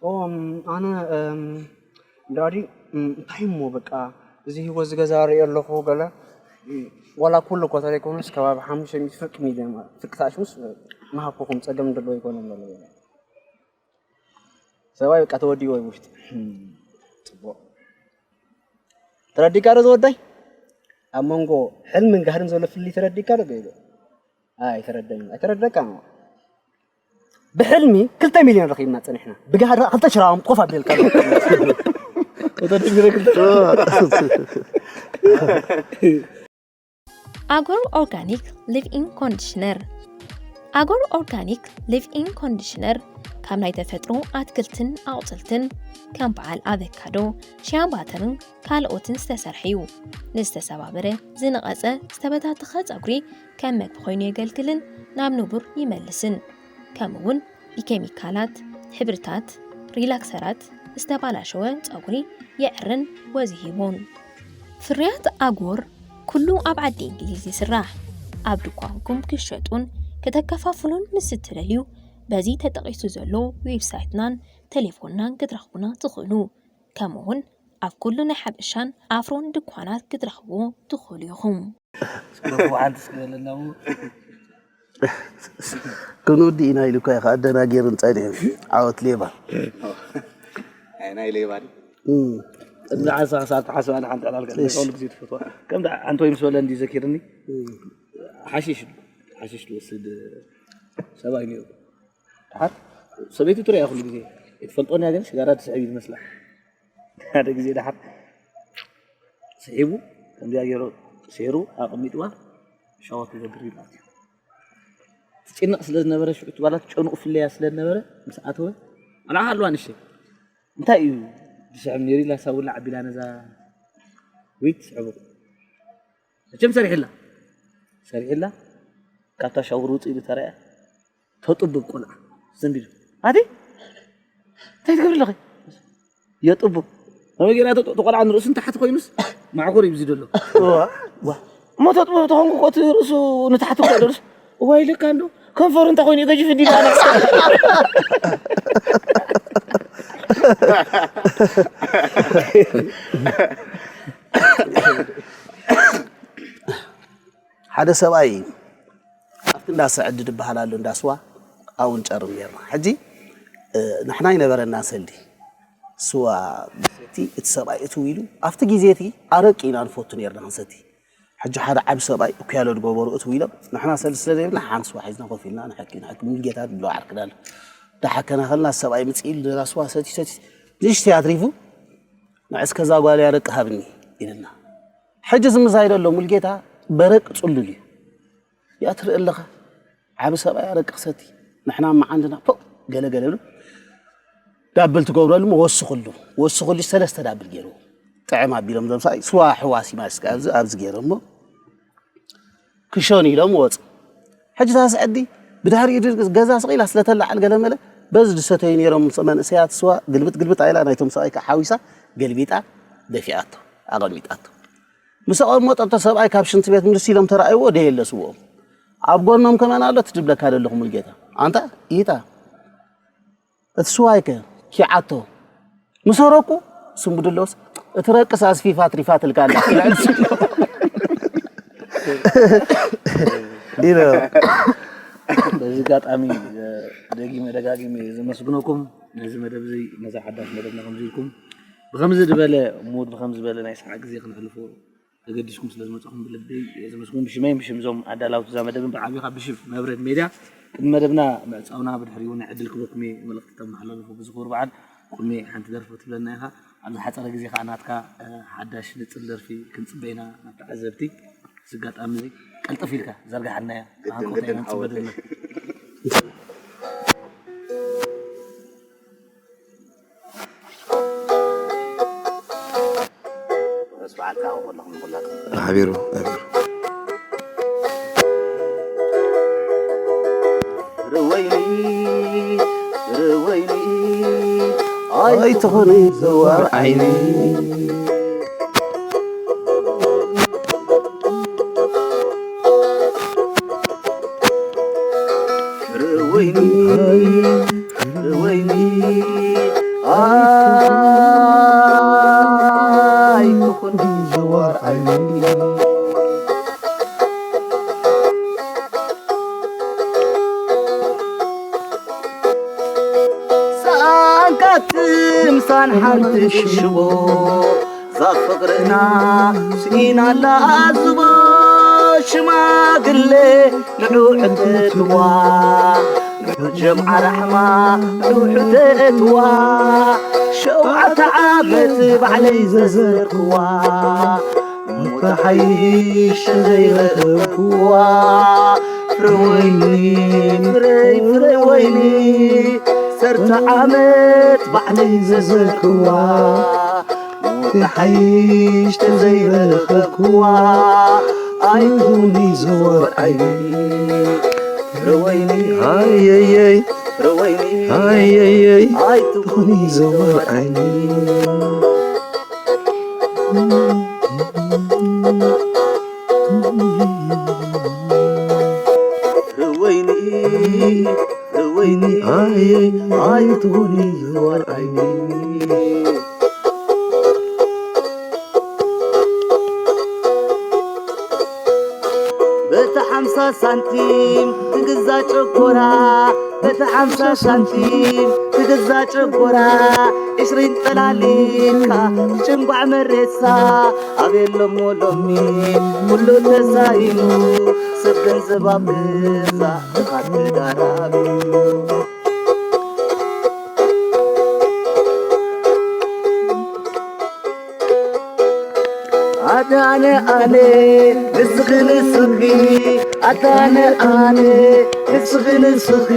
ኦ፣ እም፣ ኣነ፣ እም፣ ዳዲ፣ እም፣ እንታይ እሞ በቃ፣ እዚ ህይወት ዝገዛ ርእየ ኣለኹ፣ ገለ፣ እም፣ ዋላ ኩሉ እኮ ተለይኮኑስ ከባቢ ሓሙሽተ ሚእቲ ፍርቂ ሚልዮን ማለት፣ ፍርቂ ታሽሙስ፣ ምሃብኩኹም ጸገም እንደሎ ኣይኮነን ዘሎ፣ ገለ። ሰብኣይ በቃ ተወዲኡ ወይ ውሽጢ። እም፣ ጽቡቕ። ተረዲእካ ዶ ዝወዳይ? ኣብ መንጎ ሕልምን ጋህድን ዘሎ ፍልልይ ተረዲእካ ዶ ገይሩ? ኣይተረደን፣ ኣይተረደካ ነው። ብሕልሚ ክልተ ሚልዮን ረኺብና ጸኒሕና። ብጋህዲ ክልተ ሽራም ኮፍ ኣቢልካ ኣሎ። ኣጎር ኦርጋኒክ ሊቭ ኢን ኮንዲሽነር። ኣጎር ኦርጋኒክ ሊቭ ኢን ኮንዲሽነር ካብ ናይ ተፈጥሮ ኣትክልትን ኣቑጽልትን ከም በዓል ኣቨካዶ፣ ሽያ ባተርን ካልኦትን ዝተሰርሐ እዩ። ንዝተሰባበረ፣ ዝነቐጸ፣ ዝተበታተኸ ጸጉሪ ከም መግቢ ኮይኑ የገልግልን ናብ ንቡር ይመልስን። ከምኡ'ውን ብኬሚካላት፣ ሕብርታት፣ ሪላክሰራት ዝተባላሸወ ጸጉሪ የዕርን ወዝ ይህቦን። ፍርያት ኣጎር ኩሉ ኣብ ዓዲ እንግሊዝ ይስራሕ። ኣብ ድኳንኩም ክትሸጡን ከተከፋፍሉን ምስ እትደልዩ፣ በዚ ተጠቒሱ ዘሎ ዌብሳይትናን ቴሌፎንናን ክትረኽቡና ትኽእሉ። ከምኡ'ውን ኣብ ኩሉ ናይ ሓበሻን ኣፍሮን ድኳናት ክትረኽብዎ ትኽእሉ ኢኹም። እስኪ ረኽቡ ሓንቲ እስኪ በለና እሞ። ክንውዲ ኢና ኢሉ እኮ ኢኻ ኣደናጊሩን ጸኒሑ። ዓወት ሌባ። ኣይ፣ ናይ ሌባ ድዩ? እም። ቅድሚ ዓሰርተ ክሳብ ተሓስባ ንሓንቲ ዕላል ከለካ እሺ። ኩሉ ግዜ ትፈትዋ። ከም ደኣ ኣንቶይ ምስ በለ እንዲ ዘኪርኒ። እም። ሓሺሽ፣ ሓሺሽ ትወስድ ሰብኣይ ነይሩ። ደሓር ሰበይቱ ትሪኣ ኩሉ ግዜ። ኣይትፈልጦን እያ ግን ሽጋራ ትስሕብ እዩ ዝመስላ። ሓደ ግዜ ደሓር ስሒቡ፣ ከምዚኣ ገይሩ ስሒሩ ኣቐሚጥዋ፣ ሻወር ክገብር ኢሉ ኣትዩ። ትጭነቕ ስለ ዝነበረ፣ ሽዑ እቲ ጓላ ትጨንቑ ፍለያ ስለ ዝነበረ፣ ምስ ኣተወ፣ ቆልዓ ኣለዋ ንእሽተይ። እንታይ እዩ ዝስሕብ ነይሩ ኢላ፣ ሳብ ውላዕ ኣቢላ ነዛ ዊት ትስሕቡ። መቸም ሰሪሕላ። ሰሪሕላ፣ ካብታ ሻወር ውፅእ ኢሉ ተረኣያ። ተጡብብ ቆልዓ ዘንቢሉ። ኣቲ? እንታይ ትገብሪ ኣለኺ? የጡብብ። ከመይ ጌራ ተጡ-፣ እቲ ቆልዓ ንርእሱ ንታሕቲ ኮይኑስ ማዕኮር እዩ ብዚ ዘሎ። እዋ። ዋ። እሞ ተጡብብ ተኾንኩ እኮ እቲ ርእሱ ንታሕቲ እኮ ደርሱ። እዋ ኢለካ እንዶ። ከንፈሩ እንታይ ኮይኑ እዩ ገጅፍ እንዲሉ ኣነ። ሓደ ሰብኣይ ኣብቲ እንዳ ሰዕዲ ዝበሃል ኣሎ፣ እንዳ ስዋ፣ ኣብኡ ንጨርም ኔርና። ሕጂ፣ እ፣ ንሕና ኣይነበረና ሰልዲ። ስዋ ብሰቲ እቲ ሰብኣይ እትው ኢሉ፣ ኣብቲ ግዜ እቲ ኣረቂ ኢና ንፈቱ ኔርና ክንሰቲ። ሕጂ ሓደ ዓቢ ሰብኣይ እኩያሎ ዝገበሩ እትው ኢሎም፣ ንሕና ሰልዲ ስለ ዘይብልና፣ ሓንቲ ስዋ ሒዝና ኮፍ ኢልና ንሐኪ፣ ንሐኪ፣ ሙሉጌታ ዝብሎ ዓርክና ኣሎ። እንዳሓከና ከለና፣ ሰብኣይ ምጽእ ኢሉ፣ ነዛ ስዋ ሰቲ፣ ሰቲ፣ ንእሽተይ ኣትሪፉ፣ ንዕስ ከዛ ጓል ኣረቂ ሃብኒ። ኢልና። ሕጂ ዝምዛይ ዘሎ ሙልጌታ በረቅ ጽሉል እዩ። ያ ትርኢ ኣለኻ፣ ዓቢ ሰብኣይ ኣረቂ ክሰቲ፣ ንሕና መዓንድና ፖ ገለ ገለ ኢሉ ዳብል ትገብረሉ እሞ ወስኽሉ፣ ወስኽሉ ሰለስተ ዳብል ገይሩ ጥዕም ኣቢሎም ዘምሳይ ስዋ ሕዋሲ ማስካ ኣብዚ ኣብዚ ገይሮሞ ክሾን ኢሎም ወጹ። ሕጂ እታ ስዕዲ ብድሕሪኡ ድ- ገዛ ስቕ ኢላ ስለ ተላዓል ገለ መለ በዚ ዝሰተዩ ነይሮም መንእሰያት ስዋ ግልብጥ ግልብጥ ኣኢላ ናይቶም ሰብኣይ ከዓ ሓዊሳ ገልቢጣ ደፊኣቶ ኣቐሚጣቶ። ምስ ኣቐመጠቶ ሰብኣይ ካብ ሽንቲ ቤት ምልስ ኢሎም ተራእይዎ ደየለ ስውኦም ኣብ ጎኖም ከመን ኣሎ ትድብለካ ዘለኹ ሙልጌታ ኣንታ ኢታ እቲ ስዋይከ ኪዓቶ ምስ ረኩ ስንቡድለውስ እቲ ረቅስ ኣስፊፋ ትሪፋ ትልካ ኣላ ኢሎ። በዚ ኣጋጣሚ ደጊመ ደጋጊመ ዘመስግነኩም ነዚ መደብ እዚ ነዛ ሓዳሽ መደብና ከምዚ ኢልኩም ብከምዚ ዝበለ ሙድ ብከምዚ ዝበለ ናይ ሰሓቅ ግዜ ክነሕልፎ ተገዲስኩም ስለ ዝመጻኹም ብልቢ እየ ዘመስግን። ብሽመይን ብሽም እዞም ኣዳለውቲ እዛ መደብን ብዓቢኻ ብሽም መብረድ ሜድያ ቅድሚ መደብና ምዕጻውና ብድሕሪኡ እውን ዕድል ክበኩም እየ መልእኽቲ ተመሓላልፉ። ብዝኽቡር በዓል ቁሜ ሓንቲ ደርፊ ክትብለና ኢኻ። ኣብ ዝሓጸረ ግዜ ከኣ ናትካ ሓዳሽ ንጽል ደርፊ ክንጽበ ኢና ናብ ተዓዘብቲ። እዚ ኣጋጣሚ እዚ ቀልጥፍ ኢልካ ዘርግሓልናያ ብሃንቀውታ ኢና ንጽበ ዘለና። ሓቢሩ ሓቢሩ ርወይኒ ርወይኒ ኣይትኹኒ ዘዋር ዓይኒ ርወይኒ ርወይኒ ኣይትኹኒ ዘዋር ዓይኒ ሳንካትም ሳንሓንቲ ሽቦ ዛፍ ፍቕርና ስኢናላ ኣዝቦ ሽማግለ ንዑ ሕተትዋ ንዑ ጀምዓ ራሕማ ንዑ ሕተትዋ ሸውዓተ ዓመት ባዕለይ ዘዘርክዋ ሞታ ሓይሽ ዘይረኸብክዋ ፍረ ወይኒ ፍረይ ፍረ ወይኒ ሰርተ ዓመት ባዕለይ ዘዘርክዋ ሞታ ሓይሽ ተዘይረኸብክዋ ኣይኹኒ ዘወር ዓይኒ ፍረ ወይኒ ኣየየይ ፍረ ወይኒ ኣየየይ ኣይትኹኒ ዘወር ዓይኒ ርወይኒ ርወይኒ ኣየይ ኣይትኹኒ ዘወር ዓይኒ በቲ ሓምሳ ሳንቲም ትግዛ ጨጎራ በቲ ሓምሳ ሳንቲም ትግዛ ጨጎራ ዕስሪን ጠላሊልካ ጭንጓዕ መሬሳ ኣበየሎሞ ሎሚ ኩሉ ተሳኢኑ ሰብ ገንዘብ ኣብ ገዛ ድኻ ተዳራቢ ኣዳነ ኣነ ንስኺ ንስኺ ኣዳነ ኣነ ንስኺ ንስኺ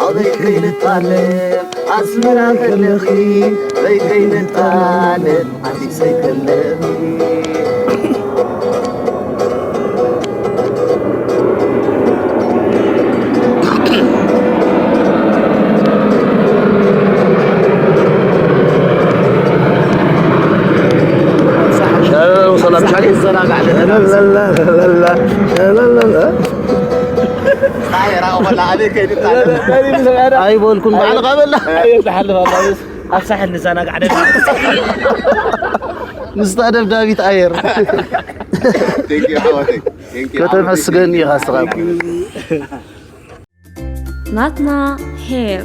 ኣበይ ከይንጣለም ኣስመራ ከለኺ በይ ከይንጣለም ዓዲሰይ ከለኺ ኣይበልኩን ባዕልኻ በላ ኣሳሕል ንዛናጋዕ ደላ ምስታ ደብዳቢት ኣየር ከተመስገን ኢኻ ስኻ ናትና ሄር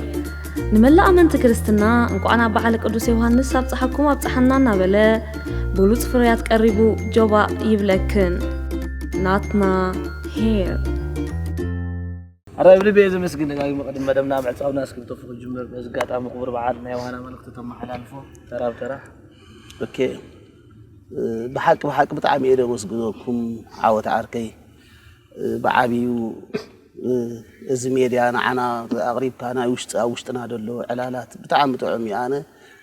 ንመላእ ኣመንቲ ክርስትና እንኳዕ ናብ በዓለ ቅዱስ ዮሃንስ ኣብፀሓኩም ኣብፀሓና እናበለ ብሉፅ ፍርያት ቀሪቡ ጆባእ ይብለክን። ናትና ሄር ኣራይ ብልቢ እየ ዘመስግን ደጋጊመ ቅድሚ መደብና ምዕፃውና እስክሪብቶ ክጅምር በዚ ኣጋጣሚ ክቡር በዓል ናይ ዋና መልእክቲ ተመሓላልፎ ተራ ብተራ ኦኬ ብሓቂ ብሓቂ ብጣዕሚ እየ ደመስግነኩም ዓወት ዓርከይ። ብዓብዩ እዚ ሜድያ ንዓና ኣቕሪብካ ናይ ውሽጢ ኣብ ውሽጥና ዘሎ ዕላላት ብጣዕሚ ጥዑም እዩ። ኣነ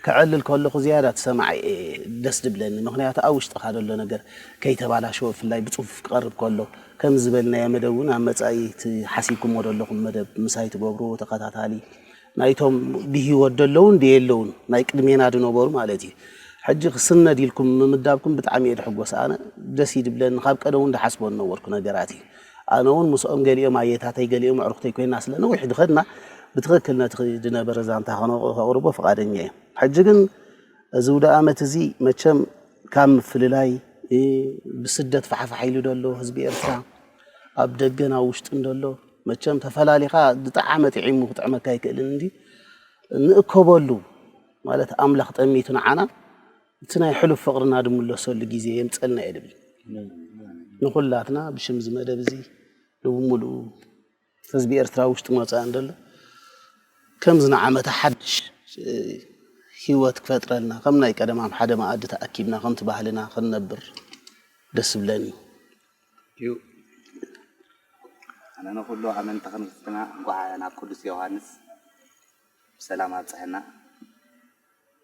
ከዕልል ከለኹ ዝያዳ ትሰማዒ እየ ደስ ድብለኒ። ምኽንያቱ ኣብ ውሽጥኻ ዘሎ ነገር ከይተባላሸወ ብፍላይ ብፅፉፍ ክቐርብ ከሎ ከም ዝበልናዮ መደብ እውን ኣብ መፃኢ እቲ ሓሲብኩሞ ዘለኹም መደብ ምሳይ ትገብርዎ ተኸታታሊ ናይቶም ብህይወት ዘለውን ድየለውን ናይ ቅድሜና ዝነበሩ ማለት እዩ። ሕጂ ክስነድ ኢልኩም ምምዳብኩም ብጣዕሚ እየ ድሕጎስ። ኣነ ደስ እዩ ድብለኒ። ካብ ቀደም እውን ድሓስቦ ዝነበርኩ ነገራት እዩ። ኣነ እውን ምስኦም ገሊኦም ኣየታተይ ገሊኦም ኣዕሩኽተይ ኮይና ስለ ነዊሕ ድኸድና ብትኽክል ነቲ ዝነበረ ዛንታ ከነቕርቦ ፍቓደኛ እየ። ሕጂ ግን እዚ ውደ ዓመት እዚ መቸም ካብ ምፍልላይ ብስደት ፋሕፋሕ ኢሉ ዘሎ ህዝቢ ኤርትራ ኣብ ደገን ኣብ ውሽጥን ዘሎ መቸም ተፈላሊኻ ዝጠዓመ ጥዒሙ ክጥዕመካ ኣይክእልን እንዲ ንእከበሉ ማለት ኣምላኽ ጠሚቱ ንዓና እቲ ናይ ሕሉፍ ፍቕርና ድምለሰሉ ግዜ የምፀልና እየ ድብል። ንኹላትና ብሽም እዚ መደብ እዚ ንብሙሉኡ ህዝቢ ኤርትራ ውሽጥን ወፃእን ዘሎ ከምዚ ንዓመታ ሓድሽ ህይወት ክፈጥረልና ከም ናይ ቀደም ኣብ ሓደ መኣዲ ተኣኪብና ከምቲ ባህልና ክንነብር ደስ ዝብለኒ እዩ። ኣነ ንኹሉ ኣመንቲ ክርስትና እንኳዕ ናብ ቅዱስ ዮሃንስ ብሰላም ኣብፀሐና።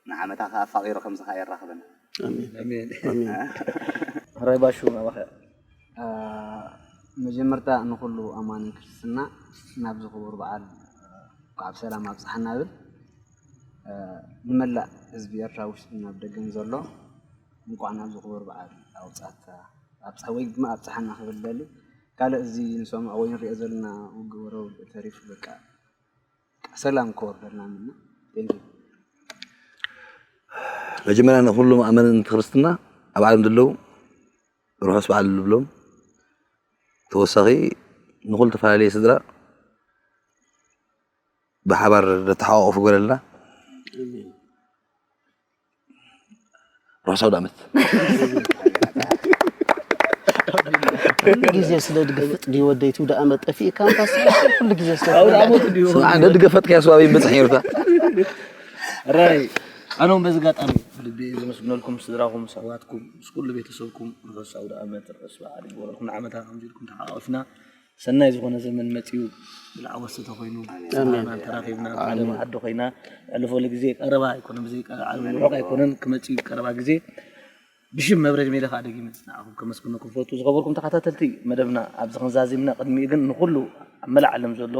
ንዓመታ ከዓ ኣፋቒሩ ከምዚ ከዓ የራኽበና። ኣሜን። ኣሜን። ኣሜን። ሕራይ ባሹ ናባኸ። መጀመርታ ንኹሉ ኣማኒ ክርስትና ናብዚ ክቡር በዓል እንኳዕ ብሰላም ኣብፀሐና እብል። ንመላእ ህዝቢ ኤርትራ ውሽጥን ኣብ ደገን ዘሎ እንኳዕ ናብዚ ክቡር በዓል ኣውፃእካ ኣብፀሐ ወይ ድማ ኣብፀሐና ክብል ደሊ። ካልእ እዚ ንሰምዖ ወይ ንሪኦ ዘለና ውግእ ወረ ውግእ ተሪፉ በቃ ሰላም ክወርደልና ምነ። Thank you። መጀመርያ ንኩሎም ኣመንቲ ክርስትና ኣብ ዓለም ዘለዉ ርሑስ በዓል ንብሎም። ተወሳኺ ንኩሉ ተፈላለየ ስድራ ብሓባር ደተሓቋቑፉ ገለልና። ርሑስ ኣውደ ዓመት። ኩሉ ግዜ ስለ ድገፍጥ ድዩ ወደይ ትውደ ኣመት ጠፊእካ ኣምባሳ ኩሉ ግዜ ስለ ስምዓ እንደ ድገፈጥካዮ ስባብ ይበፅሕ ነይሩታ። ራይ ኣነ እውን በዚ ኣጋጣሚ ብልቢ እየ ዘመስግነልኩም ስድራኹም ምስ ኣሕዋትኩም ምስ ኩሉ ቤተሰብኩም ርሑስ ኣውደ ኣመት ርሑስ በዓል ይግበረልኩም ንዓመታ ከምዚ ኢልኩም ተሓቋቒፍና ሰናይ ዝኾነ ዘመን መፂኡ ብልዓ ወስተ ኮይኑ ስድራና ተራኺብና ኣብ ሓደ መኣዲ ኮይና ነሕልፈሉ ግዜ ቀረባ ኣይኮነን ብዘይ ርሑቕ ኣይኮነን ክመፅእ እዩ ቀረባ ግዜ ብሽም መብረድ ሜድያ ከዓ ደጊመ ንዓኹም ከመስግነኩም ፈቱ ዝኸበርኩም ተኸታተልቲ መደብና ኣብዚ ክንዛዚምና ቅድሚኡ ግን ንኩሉ ኣብ መላእ ዓለም ዘሎ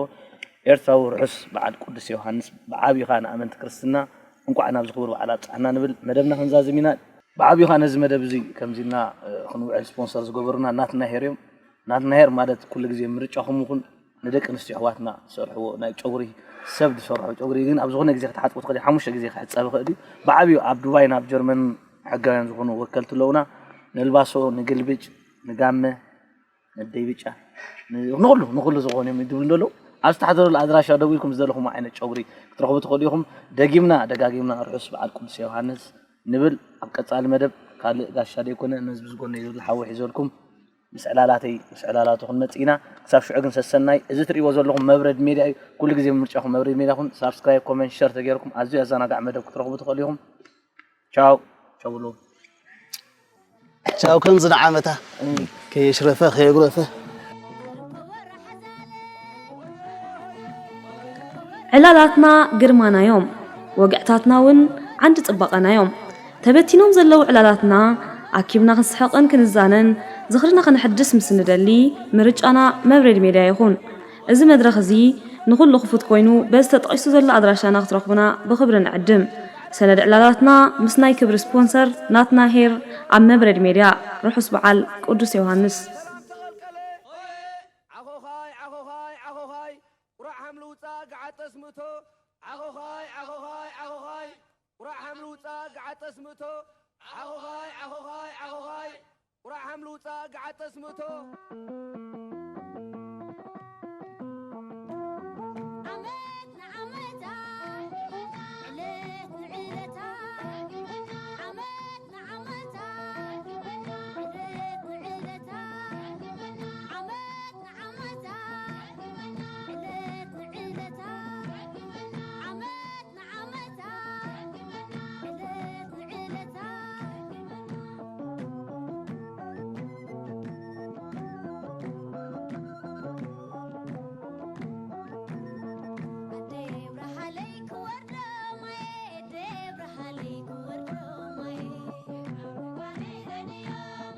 ኤርትራዊ ርሑስ በዓል ቅዱስ ዮሃንስ ብዓብዩ ከዓ ንኣመንቲ ክርስትና እንኳዕ ናብዚ ክቡር በዓል ኣብፅሓና ንብል መደብና ክንዛዝም ኢና ብዓብዩ ከዓ ነዚ መደብ እዚ ከምዚና ክንውዕል ስፖንሰር ዝገበሩና ናትና ሄር እዮም ናትና ሄር ማለት ኩሉ ግዜ ምርጫኹም ይኹን ንደቂ ኣንስትዮ ኣሕዋትና ዝሰርሕዎ ናይ ጨጉሪ ሰብ ዝሰርሖ ጨጉሪ ግን ኣብ ዝኾነ ግዜ ክትሓፅቦ ትኽእል ሓሙሽተ ግዜ ክሕፀብ ይኽእል እዩ ብዓብዩ ኣብ ዱባይን ኣብ ጀርመንን ሕጋውያን ዝኾኑ ወከልቲ ኣለውና ነልባሶ ንግልብጭ ንጋመ ነደይ ብጫ ንኩሉ ንኩሉ ዝኾኑ እዮም ድብሉ እንደለዉ ኣብዚ ታሕቲ ዘሎ ኣድራሻ ደዊልኩም ዝደለኹም ዓይነት ጨጉሪ ክትረኽቡ ትኽእሉ ኢኹም ደጊምና ደጋጊምና ርሑስ በዓል ቅዱስ ዮሃንስ ንብል ኣብ ቀፃሊ መደብ ካልእ ጋሻ ደይኮነ ነዚ ብዝጎነይ ዘሎ ሓዊ ሒዘልኩም ምስ ዕላላተይ ምስ ዕላላቱ ክንመፅእ ኢና ክሳብ ሽዑ ግን ሰሰናይ እዚ ትሪእዎ ዘለኹም መብረድ ሜድያ እዩ ኩሉ ግዜ ብምርጫኹም መብረድ ሜድያ ኩን ሳብስክራይብ ኮመንት ሸር ተገይርኩም ኣዝዩ ኣዘናጋዕ መደብ ክትረኽቡ ትኽእሉ ኢኹም ቻው ቻው ብሉ ቻው ከምዚ ንዓመታ ከየሽረፈ ከየጉረፈ ዕላላትና ግርማና ዮም ወግዕታትና እውን ዓንዲ ፅባቐና ዮም ተበቲኖም ዘለዉ ዕላላትና ኣኪብና ክንስሕቕን ክንዛነን ዝኽርና ከነሐድስ ምስ ንደሊ ምርጫና መብሬድ ሜድያ ይኹን እዚ መድረኽ እዚ ንኹሉ ክፉት ኮይኑ በዚ ተጠቒሱ ዘሎ ኣድራሻና ክትረኽቡና ብኽብሪ ንዕድም። ሰነድ ዕላላትና ምስ ናይ ክብሪ ስፖንሰር ናትና ሄር ኣብ መብረድ ሜድያ። ርሑስ በዓል ቅዱስ ዮሃንስ። ዓኾኻይ ዓኾኻይ ዓኾኻይ ቁራዕ ሓምሊ ውፃእ ገዓጠስ ምእቶ ዓኾኻይ ዓኾኻይ ዓኾኻይ ቁራዕ ሓምሊ ውፃእ ገዓጠስ ምእቶ ዓኾኻይ ዓኾኻይ ዓኾኻይ ቁራዕ ሓምሊ ውፃእ ገዓጠስ ምእቶ